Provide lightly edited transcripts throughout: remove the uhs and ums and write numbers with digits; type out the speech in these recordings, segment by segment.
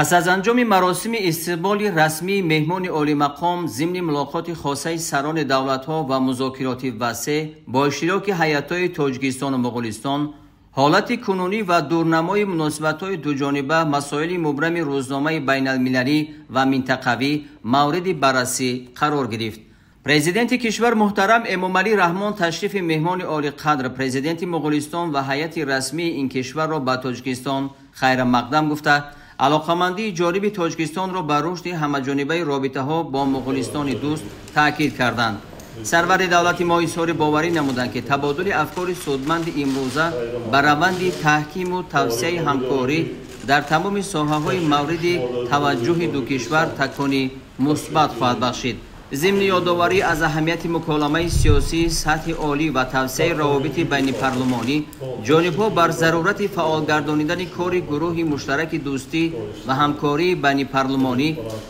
Пас аз анҷоми маросими истиқболи расмии меҳмони олимақом зимни мулоқоти хосаи сарони давлатҳо ва музокироти васеъ бо иштироки ҳайатҳои Тоҷикистону Моғулистон, ҳолати кунунӣ ва дурнамои муносибатҳои дуҷониба, масоили мубрами рӯзномаи байналмилалӣ ва минтақавӣ мавриди баррасӣ қарор гирифт. Президенти кишвар муҳтарам Эмомалӣ Раҳмон ташрифи меҳмони олиқадр, президенти Моғулистон ва ҳайати расмии ин кишварро ба Тоҷикистон хайрамақдам гуфта, алоқамандии ҷониби Тоҷикистонро ба рушди ҳамаҷонибаи робитаҳо бо Моғулистони дӯст таъкид карданд. Сарвари давлати мо изҳори боварӣ намуданд, ки табодули афкори судманди имрӯза ба раванди таҳкиму тавсеаи ҳамкорӣ дар тамоми соҳаҳои мавриди таваҷҷӯҳи ду кишвар такони мусбат хоҳад бахшид. Зимни ёдоварӣ аз аҳамияти муколамаи сиёсии сатҳи олӣ ва тавсеаи равобити байнипарлумонӣ, ҷонибҳо бар зарурати фаъолгардонидани кори гурӯҳи муштараки дӯстӣ ва ҳамкории байнипарлумонӣ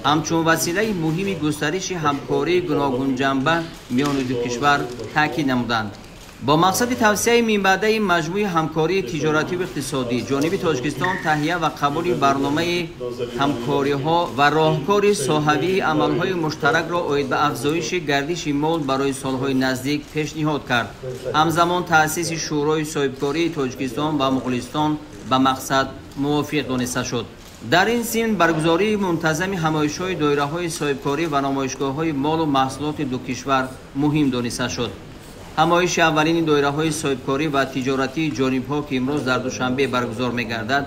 ҳамчун василаи муҳими густариши ҳамкории гуногунҷанба миёни ду кишвар таъкид намуданд. Бо мақсади тавсеаи минбаъдаи маҷмӯи ҳамкории тиҷоративу иқтисодӣ, ҷониби Тоҷикистон таҳия ва қабули барномаи ҳамкориҳо ва роҳкори соҳавии амалҳои муштаракро оид ба афзоиши гардиши мол барои солҳои наздик пешниҳод кард. Ҳамзамон таъсиси Шӯрои соҳибкории Тоҷикистон ва Моғулистон ба мақсад мувофиқ дониста шуд. Дар ин зимн баргузории мунтазами ҳамоишҳои доираҳои соҳибкорӣ ва намоишгоҳҳои молу маҳсулоти ду кишвар муҳим дониста шуд. Ҳамоиши аввалини доираҳои соҳибкорӣ ва тиҷоратии ҷонибҳо, ки имрӯз дар Душанбе баргузор мегардад,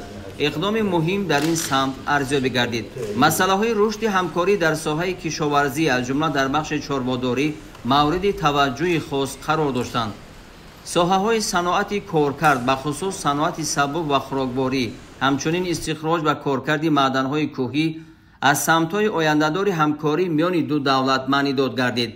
иқдоми муҳим дар ин самт арзёбӣ гардид. Масъалаҳои рушди ҳамкорӣ дар соҳаи кишоварзӣ, аз ҷумла дар бахши чорводорӣ, мавриди таваҷҷӯҳи хос қарор доштанд. Соҳаҳои саноати коркард, бахусус саноати сабук ва хӯрокворӣ, ҳамчунин истихроҷ ва коркарди маъданҳои кӯҳӣ аз самтҳои ояндадори ҳамкорӣ миёни ду давлат маънидод гардид.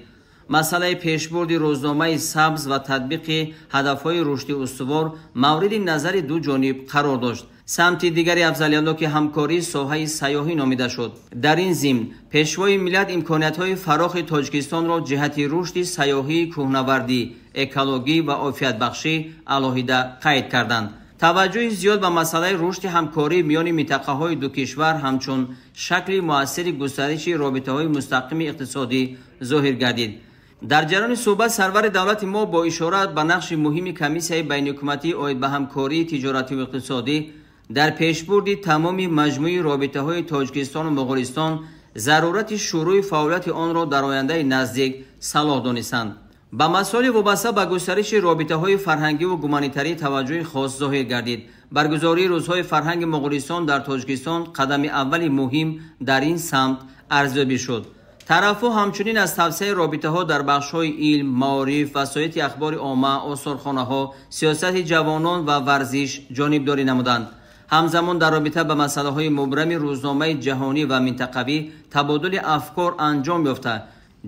Масъалаи пешбурди рӯзномаи сабз ва татбиқи ҳадафҳои рушди устувор мавриди назари ду ҷониб қарор дошт. Самти дигари афзалиятноки ҳамкорӣ соҳаи сайёҳӣ номида шуд. Дар ин зимн Пешвои миллат имкониятҳои фарохи Тоҷикистонро ҷиҳати рушди сайёҳии кӯҳнавардӣ, экологӣ ва офиятбахшӣ алоҳида қайд карданд. Таваҷҷӯҳи зиёд ба масъалаи рушди ҳамкорӣ миёни минтақаҳои ду кишвар ҳамчун шакли муассири густариши робитаҳои мустақими иқтисодӣ зоҳир гардид. Дар ҷараёни суҳбат сарвари давлати мо бо ишора ба нақши муҳими комиссияи байниҳукуматӣ оид ба ҳамкории тиҷоративу иқтисодӣ дар пешбурди тамоми маҷмӯи робитаҳои Тоҷикистону Моғулистон зарурати шурӯи фаъолияти онро дар ояндаи наздик салоҳ донистанд. Ба масоили вобаста ба густариши робитаҳои фарҳангиву гуманитарӣ таваҷҷӯҳи хос зоҳир гардид. Баргузории рӯзҳои фарҳанги Моғулистон дар Тоҷикистон қадами аввали муҳим дар ин самт арзёбӣ шуд. Тарафҳо ҳамчунин аз тавсеаи робитаҳо дар бахшҳои илм, маориф, васоити ахбори омма, осорхонаҳо, сиёсати ҷавонон ва варзиш ҷонибдорӣ намуданд. Ҳамзамон дар робита ба масъалаҳои мубрами рӯзномаи ҷаҳонӣ ва минтақавӣ табодули афкор анҷом ёфта,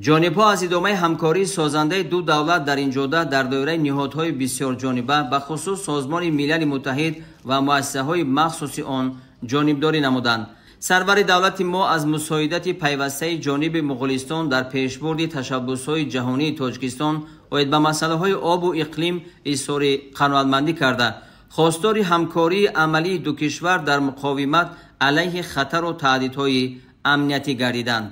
ҷонибҳо аз идомаи ҳамкории созандаи ду давлат дар ин ҷода дар доираи ниҳодҳои бисёрҷониба, бахусус Созмони Милали Муттаҳид ва муассисаҳои махсуси он ҷонибдорӣ намуданд. Сарвари давлати мо аз мусоидати пайвастаи ҷониби Моғулистон дар пешбурди ташаббусҳои ҷаҳонии Тоҷикистон оид ба масъалаҳои обу иқлим изҳори қаноатмандӣ карда, хостори ҳамкории амалии ду кишвар дар муқовимат алайҳи хатару таҳдидҳои амниятӣ гардиданд.